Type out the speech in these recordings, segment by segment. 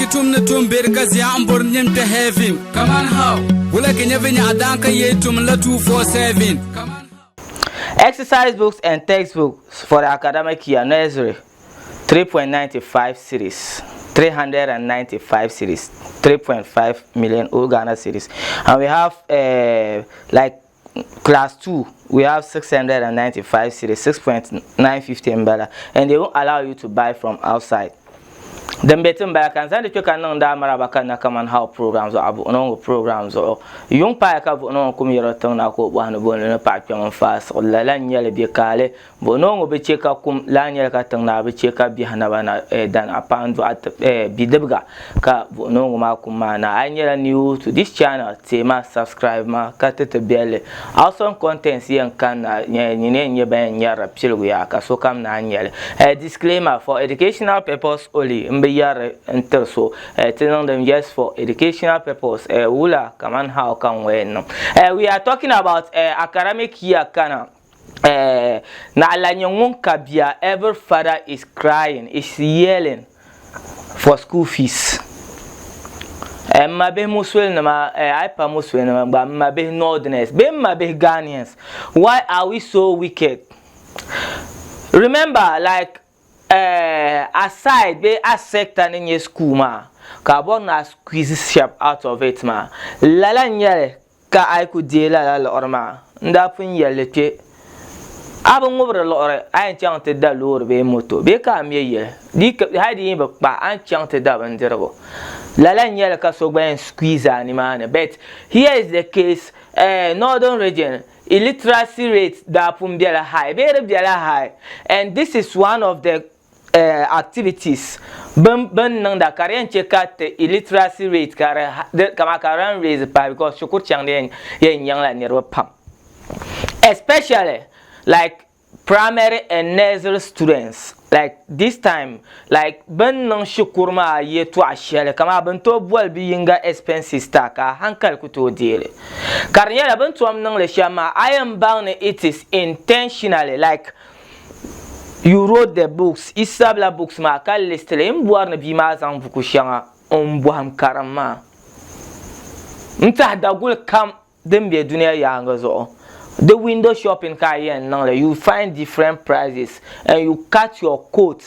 ki tum ni tum beri ka zia n bori nim kpɛ heaven. Kaman how? Wula ki nyɛ vinyɛɣu daan ka yee tum la 247. Kaman how? Exercise books and textbooks for the academic year, nursery, 3.95 cedis, 395 cedis, 3.5 million old Ghana cedis. And we have like class 2, we have 695 cedis, 6.950 n bala, and they won't allow you to buy from outside. Din be tin bala ka n zaŋdi kpe ka niŋ daa maraba ka na kaman how program zuɣu a buɣini ŋɔ program zuɣu yuŋ paaya ka buɣini ŋɔ kum yɛri o tiŋ na ka o bɔhi ni booni ni paɣa kpɛm n faai siɣi lala n nyɛli bɛ kaali buɣini ŋɔ bi che ka kum laa nyɛli ka tiŋ naa bi che ka biɛhi naba na dan a paɣa n dɔɣi bidibiga ka buɣini ŋɔ maa kum maa na. A yi nyɛla new to this channel, teema subscribe ma ka ti ti belli awesome contents yɛn kanna nyini yɛn nyɛ ban yɛn nyɛrila piligu yaa ka sokam naan nyɛli. Disclaimer, for educational purpose only, n bi yɛrili n tiri so, ti niŋdim just for educational purpose. Wula kaman how ka n ŋɔ yɛn niŋ? We are talking about academic year kana. Naɣila nyɛ ŋun ka bia, every father is crying, is yelling for school fees. M ma bihi musulinima, a yi pa musulinima gba, m ma bihi northerners bee m ma bihi Ghanaians, why are we so wicked? Remember, like aside bee a sector ni nyɛ school maa ka a bɔri ni a squeeze shɛba out of it maa, lala n nyɛli ka a yi ku deei lala liɣiri maa, n daa pun yɛli li kpe, a bi ŋubiri liɣiri, a yɛn chaŋ ti da loori bee moto bee ka a me yili, hali di yi bi kpa, a ni chaŋ ti da bindirigu. Lala n nyɛli ka so gba yɛn squeeze a nimaani. But here is the case, northern region illiteracy rate daa pun bela high bee di bela high, and this is one of the activities bin bin niŋda ka di yɛn che ka ti illiteracy rate ka di kama ka di lan raise pahi, because shikuru chaŋ di yɛn yɛn nyaŋla niriba pam, especially like primary and nursery students. Like this time, like bin niŋ shikuru maa yɛltɔɣa shɛli kama bin tooi boli bi yinga expenses ta ka hankali ku tooi deeli, ka di nyɛla bin tom niŋli shɛm maa, a yɛn baŋ ni it is intentionally. Like you wrote the books, i sabila books maa ka list li, n bɔri ni bia maa zaŋ buku shɛŋa n bɔhim karim maa n tahi daguli kam din be dunia yaangi zuɣu. The window shopping ka a yɛn niŋli, you find different prices and you cut your coat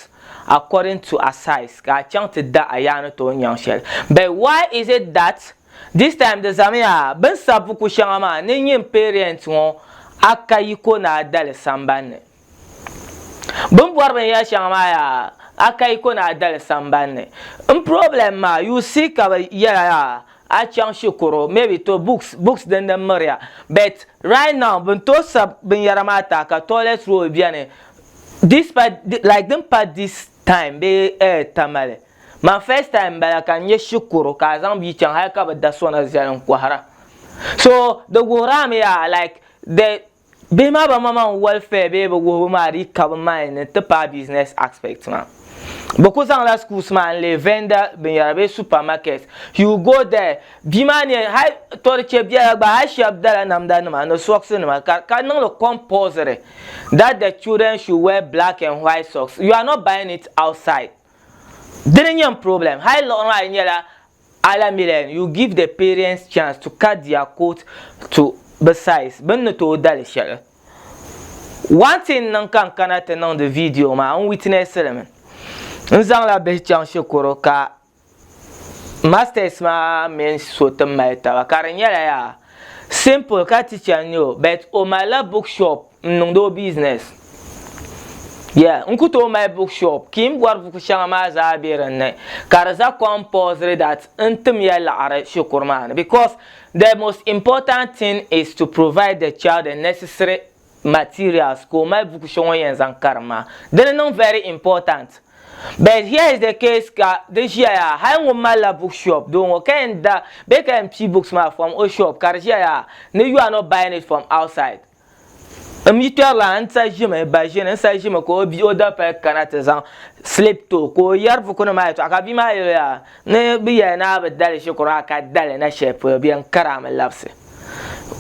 according to a size ka a chaŋ ti da a yaani tooi nyaŋ shɛli. But why is it that this time di zamiya bin sabi buku shɛŋa maa ni nyin parent ŋɔ a ka yiko ni a dali sambanni bin bɔri binyɛri shɛŋa maa yaa a ka yiko ni a dali sambanni n problem maa? You see, ka bi yɛla yaa a chaŋ shikuru, maybe to books din din miriya, but right now bin tooi sabi binyɛra maa ta ka toilet roll biɛni this pa like din pa this time bee Tamale man first time bala ka n nyɛ shikuru ka a zaŋ bia chaŋ hali ka bi da sona zali n kohara. So di wuhirami yaa like the bihi maa ba maŋmaŋ welfare bee bi wuhibu maa di ka bi mind ni ti paai business aspect maa. Bi ku zaŋla schools maa n lee vendor binyɛra bee supermarket. You go there, bia maa ni hali to di chɛ biɛla gba, hali shɛba dala namda nima ni socks nima ka niŋli compulsory that the children should wear black and white socks. You are not buying it outside. Dini nyɛ problem. Hali liɣiri maa nyɛla ala million, you give the parents chance to cut their coat to bi size bin ni tooi dali shɛli. One thing niŋ ka n kana ti niŋdi video maa, n witness limi, n zaŋla bihi chaŋ shikuru ka masters maa mini so ti mali taba, ka di nyɛla yaa simple ka teacher n nyɛ o, but o malila bookshop n niŋdi o business. Yeah, n ku tooi mali bookshop ka n bɔri buku shɛŋa maa zaa be dinni ka di za compulsory that n tim ya laɣiri shikuru maa ni, because the most important thing is to provide the child the necessary materials ka o mali buku shɛŋa o yɛn zaŋ karim maa. Dini niŋ very important. But here is the case ka di ʒiya yaa hali ŋun malila bookshop doo ŋɔ ka yɛn da bee ka yɛn pii books maa from o shop, ka di ʒiya yaa ni you are not buying it from outside. N yi kpɛrila n sa ʒimi ba ʒini n sa ʒimi ka o bia o dapali kana ti zaŋ slip to ka o yɛri buku nim maa yɛltɔɣa, ka bia maa yɛli yaa ni bi yɛli ni a bi dali shikuru a ka dali na shɛli polo bi yɛn karami labisi.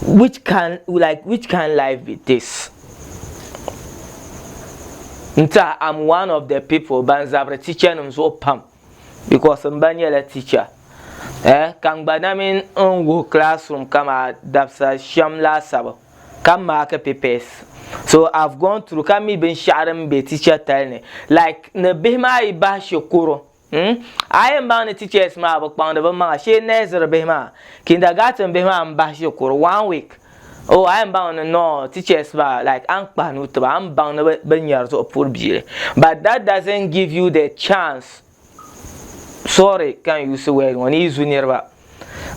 Which can like which kind life be this? N tiɛha I'm one of the people ban zabiri teacher nim zuɣu pam. because n ba nyɛla teacher eh ka n gba na mini n wuhi classroom kamaa dabisa shɛm laasabu ka maaki papers so I've gone through ka mi binshɛɣu din be teacher tali ni like ni bihi maa yi bahi shikuru hmm a yɛn baŋ ni teachers maa bi kpaŋdi bi maŋa shee nursery bihi maa kindergarten bihi maa n-bahi shikuru one week oh a yɛn baŋ ni no teachers maa like a ni kpahi nuu tiba a ni baŋ ni bɛ nyari zuɣu puri biili but that doesn't give you the chance sorry ka n use word ŋɔ ni yi zu niriba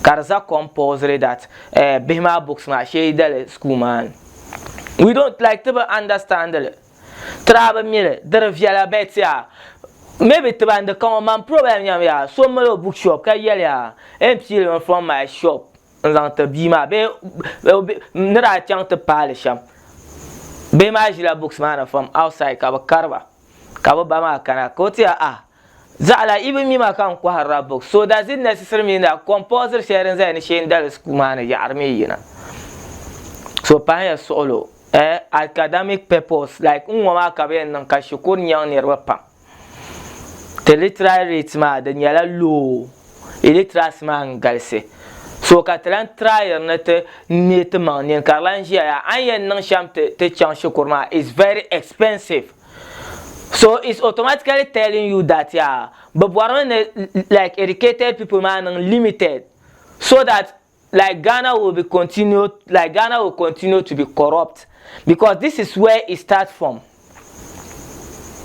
ka di za compulsory that eh, bihi maa books maa shee yi dali school maa ni we don't like ti bi understand li ti daa bi mi li di di viɛla bet yaa maybe ti ban di ka ŋɔ man problem nyɛmi yaa so mali o bookshop ka yɛli yaa n piili mi from my shop n zaŋ ti bia maa bee ni daa chaŋ ti paali shɛm bihi maa ʒila books maa ni from outside ka bi kari ba Ka bɛ ba maa kana ka o ti ya, Ah, zaɣila yi bi mi ma ka n kɔhirila books, so does it necessarily mean that compulsory shɛli din zaya ni shee n-dali school maa ni yaɣiri mi yina? So pahiya suɣilo, eh, academic purpose, like n ŋɔ maa ka bɛ yɛn niŋ ka shikuru nyaŋ niriba pam. Ti literary rate maa di nyɛla low. Illiteracy maa n galisi. So ka ti lan tryiri ni ti neei ti maŋ nini ka di lan ʒiya yaa a ni yɛn niŋ shɛm ti chaŋ shikuru maa is very expensive. So it's automatically telling you that yaa bɛ bɔrimi ni like educated people maa niŋ limited so that like Ghana will be continue like Ghana will continue to be corrupt because this is where it starts from.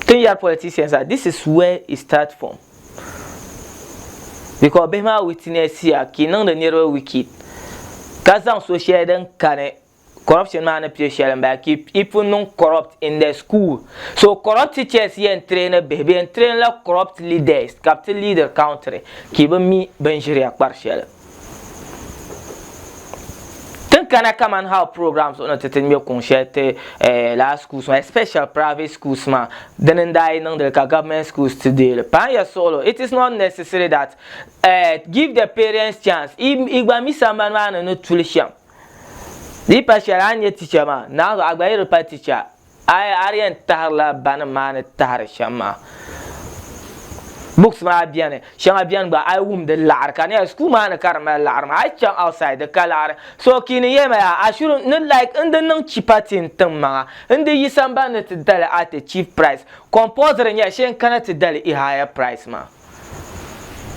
Tin yɛri politicians that this is where it starts from. Because bihi maa witness ya ka yi niŋdi niriba wicked ka zaŋ so shɛli din kani corruption maa ni pili shɛli n-bala ka yi pun niŋ corrupt in the school. So corrupt teachers yɛn train bihi bɛ yɛn train la corrupt leaders ka bɛ ti lead country ka yi bi mi bɛ ni ʒiriya kpari shɛli. Tin kana kaman how programs ni ti ti ŋmɛ kuŋ shɛli ti eh, laa schools maa especially private schools maa dini n daa yi niŋdili ka government schools ti deeli paai ya suɣulo it is not necessary that eh, give the parents chance i gba mi sambani maa ni ni tuli shɛm di yi pa shɛli a ni nyɛ teacher maa naanzu a gba yi di pa teacher A di yɛn tahirila banim maa ni tahiri shɛm maa. Books maa beni, shɛŋa beni gba a yi wum di laɣiri ka di nyɛla school maa ni ka di mali laɣiri maa, a yi chaŋ outside di ka laɣiri. So ka yi ni yɛli ma yaa a shouldn't ni like n di niŋ cheaper ti n tiŋ maŋa, n di yi sambani ni ti dali at a cheap price. Compulsory nyɛla shee n kana ti dali i higher price maa.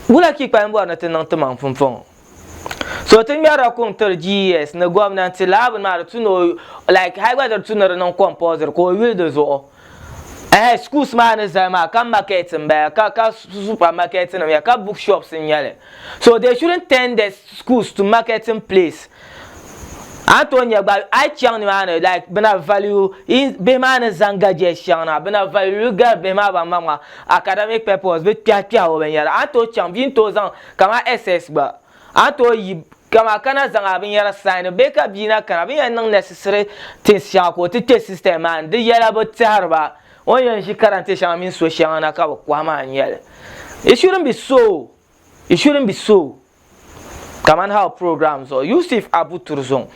Wula ka yi kpalim bɔri ni ti niŋ ti maŋ pumpɔŋɔ? So ti ŋmɛrila kuŋ tiri GES ni gomnanti laa bini maa di tu ni o like hali gba di tu ni di niŋ compulsory ka o yuli di zuɣu ɛhɛ schools maa ni zali maa ka market n bala ka ka supermarket nim ya ka book shops n nyɛli so they shouldn't turn the schools to marketing place a ni tooi nya gba a yi chaŋ nimaani like bina value bihi maa ni zaŋ gadgets shɛŋa na bina value gari bihi maa ban maŋmaŋa academic purpose bi kpɛhi kpɛhi o binyɛra a ni tooi chaŋ bia ni tooi zaŋ Kaman SS gba, a ni tooi yi kaman a kana zaŋ a binyɛra sign bee ka bia na kana bɛ ni yɛn niŋ necessary things shɛŋa ka o ti kpe system maa ni di yɛla bi tɛhiri ba o ni yɛn ʒi karante shɛŋa mini so shɛŋa na ka bɛ kɔhi maa n-nyɛ li. It shouldn't be so. It shouldn't be so. Kaman how program zuɣu Yusuf Abu Turzong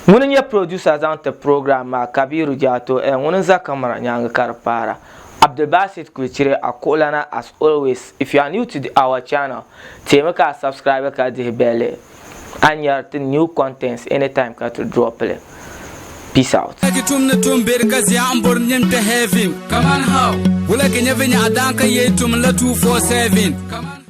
ŋuni n-nyɛ producer zaŋ ti program maa Kabiru Jato eh ŋuni n-za camera nyaaŋa ka di paara. Abdulbasit Kulichire a kuɣulana as always if you are new to the our channel teemi ka a subscribe ka dihi belli a ni nyari ti new contents anytime ka ti drop li peace out. Ki tum ni tum beri ka zia n bori nim kpe heaven. Kaman how? Wula ki nya vinya adan ka yee tum la 247. Kaman.